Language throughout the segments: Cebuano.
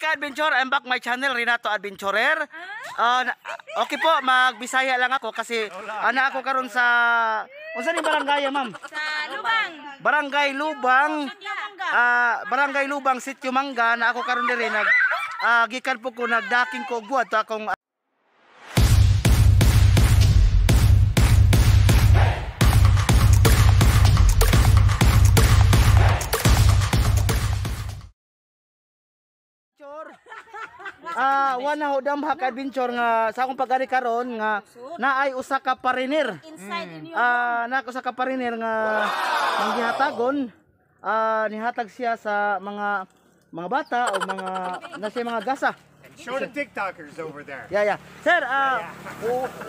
Ka-adventure, I'm back my channel, Renato Adventurer. Okay po, magbisaya lang ako kasi ana ako karon sa unsa ni barangay, ma'am? Sa Lubang. Barangay Lubang. Barangay Lubang, Sitio Mangga na ako karon diri nag gikan po ko nagdaking ko og buhat akong wana ho damha ka adventure nga sa akong pag-ari karon nga naay usa ka pariner. Na usa ka pariner nga manggihatagon, nihatag siya sa mga bata o mga nasa mga gasa. Show the TikTokers over there. Yeah. Sir,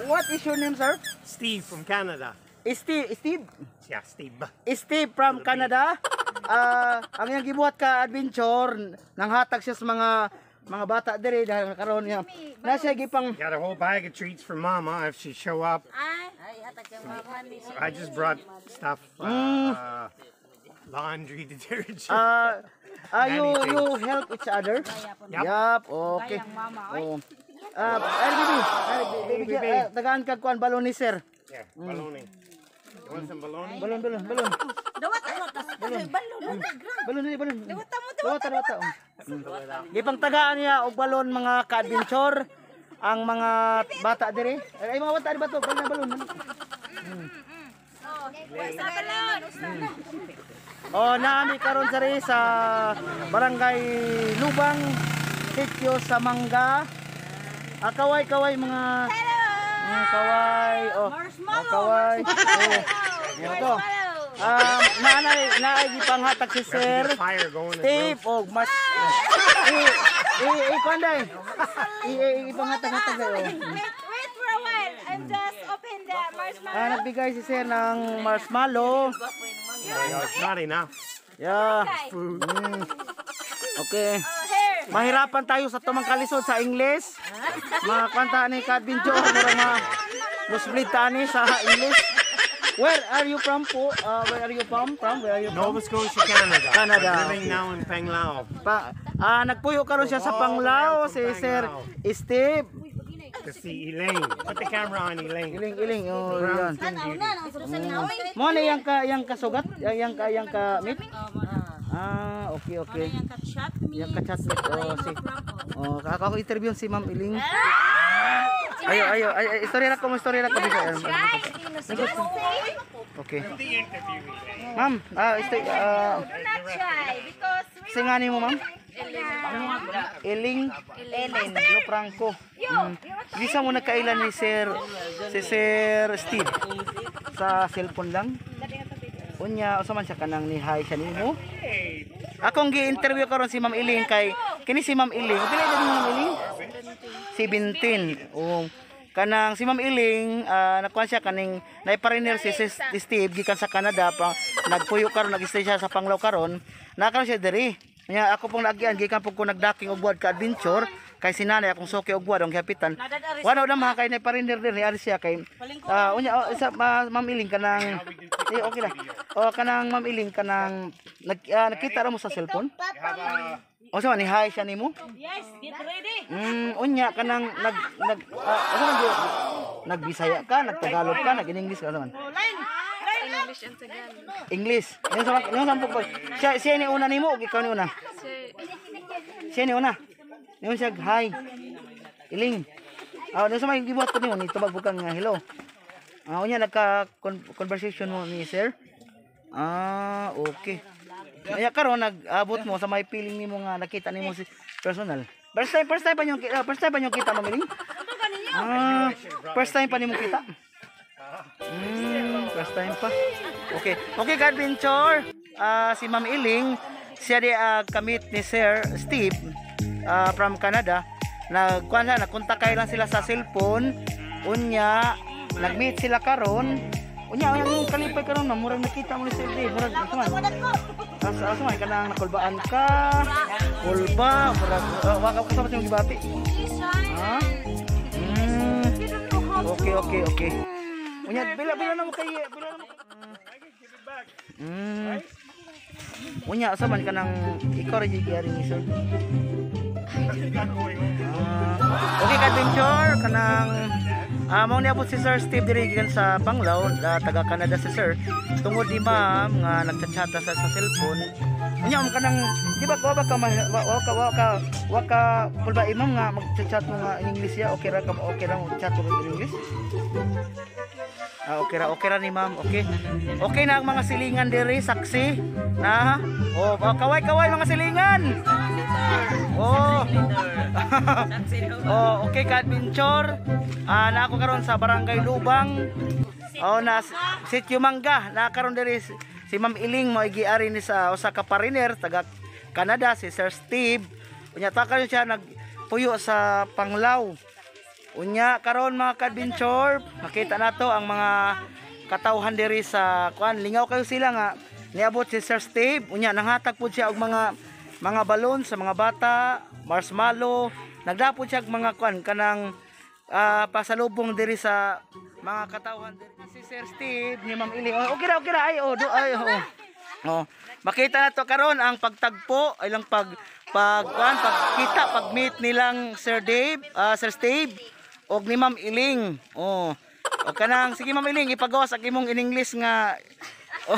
what is your name, sir? Steve from Canada. Steve, Steve? Yeah, Steve. Steve from Canada. Ang iyang gibuhat ka adventure, nanghatag siya sa mga bata diri dahil karon niya. Na siya gipang Got a whole bag of treats for Mama if she show up. Ay, hatag yung mama ni. So I just brought stuff, laundry detergent. You help each other? Yup. Yup, okay. Oh. Ay, baby, ay, baby, baby. Tagaan kag kuan balon ni sir. Yeah, baloney. You want some baloney? Balon, balon, balon. Dawat balon. Balon. Balon ni balon. Dawata mo, Dawata, dawata. Gipang tagaan niya og balon mga ka-adventure ang mga bata diri. Ay, mga bata diri ba to? Balon na balon. Sa balon. Oh, naami karon sari sa Barangay Lubang, Sitio Samangga. Kaway kaway mga kaway. Oh, oh kaway. Oh. Yan to. Naanay naay gipanghatag si Sir Fire going. Steve og mas i i i kuan day. I i ipanghatag-hatag day. Oh. Wait, wait for a while. I'm just open the marshmallow. Nagbigay si Sir ng marshmallow. No, it's not enough. Yeah. Food. Okay. Oh, here. Mahirapan tayo sa tumang kalisod sa English. Mga kwanta ni ka-adventure, mura mga nosebleed tani sa English. Where are you from po? Where are you from? From? Where are you from? Nova Scotia, Canada. Canada. I'm living now in Panglao. Pa, nagpuyo karon siya sa Panglao si Sir Steve. To see Elaine. Put the camera on Elaine. Iling iling oh yan. Brown skin beauty. Mo na yang kasugat, yang ka meet. Okay okay. Yang ka chat meet oh si. Oh, ako interview si Ma'am Iling. Ayo ayo ay, ay, istorya ra ko, istorya ra ko bisa. Okay. The interview, Elaine. Ma'am, Do not shy because we singani mo, ma'am? Iling Ellen. Lo Franco. Bisa mo nagkailan ni Sir si Sir Steve sa cellphone lang. Unya, usa man siya kanang ni hi siya nimo. Akong gi-interview karon si Ma'am Iling kay kini si Ma'am Iling. Pila edad ni Ma'am Iling? 17. Oh. Kanang si Ma'am Iling, nakuha siya kaning naipariner si Steve gikan sa Canada pa nagpuyo karon, nag-stay siya sa Panglao karon. Nakaron siya diri. Nya ako pong naagian gikan po ko nagdaking og buhat ka adventure kay si nanay akong suki og buhat ang gihapitan. Wala na mga kay naipariner diri ari siya kay unya oh, sa Ma'am Iling kanang okay lah. Oh kanang Ma'am Iling kanang nakita ra mo sa cellphone? O sa ni hi siya nimo? Yes, get ready. Unya kanang nag nag asa man gyud? Nagbisaya ka, nagtagalog ka, nag-English ka man. English and Tagalog. English. Yung sa po. Siya ni una nimo ug ikaw ni una. Siya ni una. Niyon siya hi. Iling. Niyon sa may gibuhat ko nimo ni tubag bukang nga hello. Unya nagka conversation mo ni sir. Okay. Kaya karon nag-abot mo sa may feeling nimo nga nakita nimo si personal. First time pa nyo kita, Ma'am Iling? First time pa nimo kita? First time pa. Okay. Okay, ka-adventure. Si Ma'am Iling, siya di kamit ni Sir Steve from Canada. Nagkuan na, nagkontak kay lang sila sa cellphone. Unya, nag-meet sila karon. Unya, ang kalipay karon, ma'am, murag nakita mo ni Sir Steve. Murag man. Asa man kanang nakulbaan ka? Kulba, murag wa ka kasama sa imong gibati. Ha? Okay. Unya, pila na mo kay pila na mo. Unya, asa man kanang ikaw ra gyud ni sir. ka-adventure, kanang mao niabot si Sir Steve diri gikan sa Panglao, taga Canada si Sir. Tungod di ma'am nga nagchat-chat sa cellphone. Unya mo kanang di ba wa ba ka wa ka wa ka wa ka pulba imam nga mag-chat mo nga in English ya, okay ra ka, okay ra mo chat mo in English? Ah, okay ra ni ma'am, okay. Okay na ang mga silingan diri, saksi. Na. Oh, kaway-kaway mga silingan. Oh. Oh, okay ka-adventure. Na ako karon sa Barangay Lubang. Oh, na Sitio Mangga. Na karon diri si Ma'am Iling mo giari ni sa usa ka pariner taga Canada si Sir Steve. Unya ta karon siya nagpuyo sa Panglao. Unya karon mga ka-adventure, makita nato ang mga katawhan diri sa kuan. Lingaw kayo sila nga niabot si Sir Steve. Unya nanghatag pud siya og mga balon sa mga bata, marshmallow. Nagdapod siya og mga kuan kanang pasalubong diri sa mga katawhan diri. Si Sir Steve ni Ma'am Iling. Oh, okay ra ay oh, do ay oh. Oh, makita nato karon ang pagtagpo, ilang pag pag kuan, pagkita, pag-meet nilang Sir Dave, Sir Steve og ni Ma'am Iling. Oh. O kanang sige Ma'am Iling, ipagawas ang imong in English nga. Oh.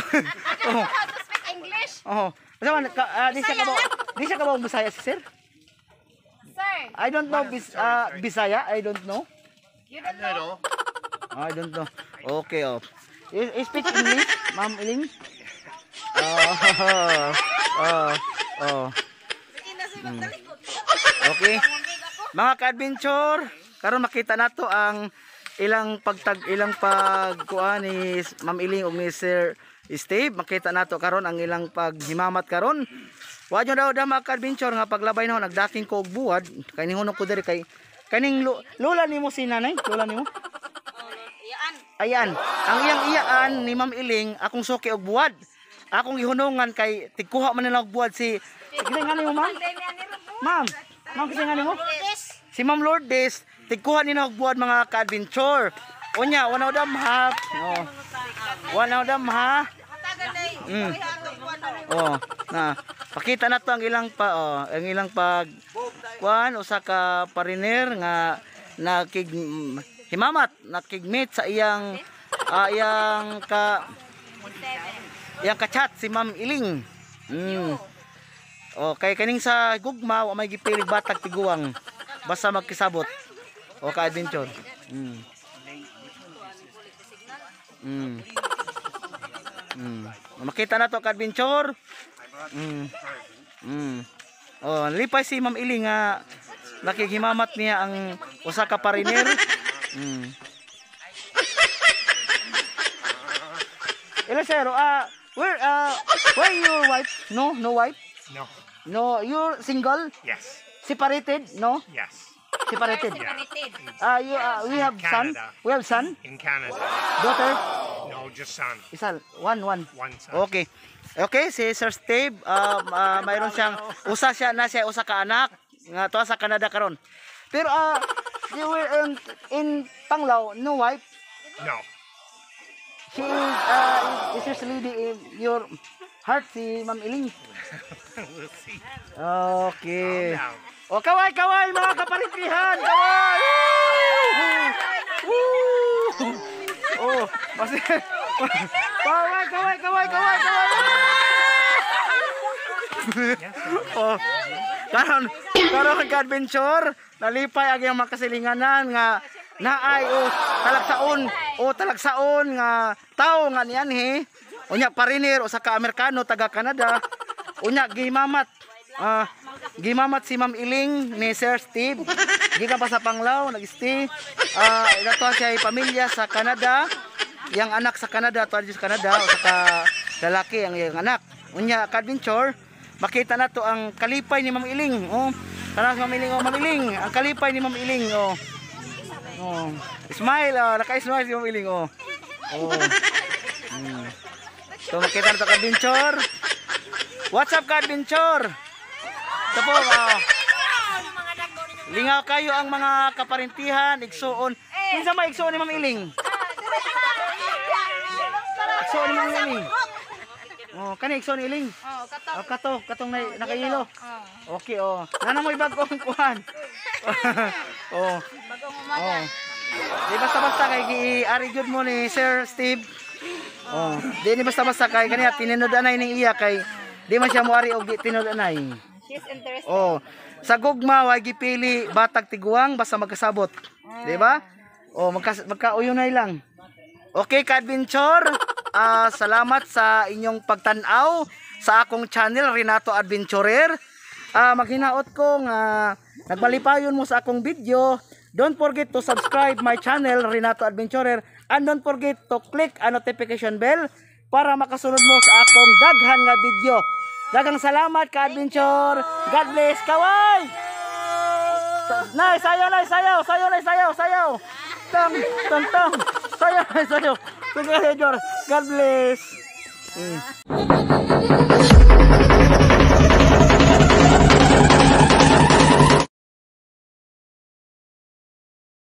Oh. How to speak English? Oh. Basta man ka, di siya ka ba Bisaya si Sir? Sir, I don't know Bisaya, I don't know. you don't know? I don't know. Okay, oh. You speak English, Ma'am Iling? Oh. Oh. Oh. Okay. Mga ka-adventure, karon makita nato ang ilang pagtag ilang pagkuan ni Ma'am Iling ug ni Sir Steve. Makita nato karon ang ilang paghimamat karon. Wa nyo daw mga ka-adventure nga paglabay na nagdaking ko og buwad kay nihunong ko diri kay kaning lola nimo si nanay, lola nimo. Iyaan. Ayan, ang iyang iyaan ni Ma'am Iling akong suki og buwad. Akong gihunongan kay tigkuha man nila og buwad si kita nga nimo ma'am? Ma'am, ma'am kita nga nimo? Si Ma'am Lourdes, tigkuha nila og buwad mga ka-adventure. Unya, wanaw dam ha. Oh. Wanaw dam ha. Oh, na. Pakita na to ang ilang pa oh, ang ilang pag kuan usa ka pariner nga nakig himamat, nakigmeet sa iyang iyang ka iyang ka-chat si Ma'am Iling. Okay, kaning sa gugma wa may gipilig batag tiguang. Basta magkisabot. O ka-adventure. Makita na to ka-adventure. Oh, lipay si Ma'am Iling nga nakighimamat niya ang usa ka pariner. Ila sir, where your wife? No, no wife? No. No, you're single? Yes. Separated? No? Yes. Separated. Yeah. You, we have son? Canada. We have son? In Canada. Daughter? No, just son. Isa, one. One son. Okay. Okay, si Sir Steve, mayroon siyang usa siya na siya usa ka anak nga tuwa sa Canada karon. Pero you were in Panglao, no wife? No. She is your lady in your heart, si Ma'am Iling. We'll see. Okay. Calm down. O kaway kaway mga kaparintihan, kaway. Woo! Woo! Oh, basi. Kaway kaway kaway kaway kaway. Oh. Karon ka-adventure, nalipay ang iyang mga kasilinganan nga naay o talagsaon nga tao nga nianhi. Unya pariner usa ka Amerikano taga Canada. Unya gimamat. Gimamat si Ma'am Iling ni Sir Steve. Gikan pa sa Panglao, nag-stay. Nato siya ay pamilya sa Canada. Yang anak sa Canada, tuwa sa Canada, usa ka lalaki ang iyang anak. Unya ka-adventure, makita nato ang kalipay ni Ma'am Iling. Oh, tara Ma'am Iling, oh Ma'am Iling, ang kalipay ni Ma'am Iling, oh. Oh. Smile, oh, naka-smile si Ma'am Iling, oh. Oh. So makita nato ka-adventure. What's up ka-adventure? Ito po, lingaw kayo ang mga kaparintihan, igsuon. Kinsa may igsuon ni Ma'am Iling? Igsuon ni Ma'am Iling. Oh, kani igsoon iling. Oh, kato. Oh, kato, katong na, nakayelo. Oh. Okay, oh. Nana mo ibagong kuan. Oh. Bagong umaga. Oh. Di basta-basta kay gi-ari gyud mo ni Sir Steve. Oh, di ni basta-basta kay kaniya tinud-anay ning iya kay di man siya moari og di tinud-anay. She's interested. Oh, sa gugma way gipili batag tiguang basta magkasabot. Di ba? Oh, magkauyunay lang. Okay, ka-adventure. Ah, salamat sa inyong pagtan-aw sa akong channel Renato Adventurer. Ah, maghinaot ko nga nagbalipayon mo sa akong video. Don't forget to subscribe my channel Renato Adventurer and don't forget to click a notification bell para makasunod mo sa akong daghan nga video. Daghang salamat, ka-adventure. God bless. Kaway! Nay, sayaw, nay, sayaw, sayaw, nay, sayaw, sayaw. Tang, tang, tang. Sayaw, nay, sayaw. Sige, God bless.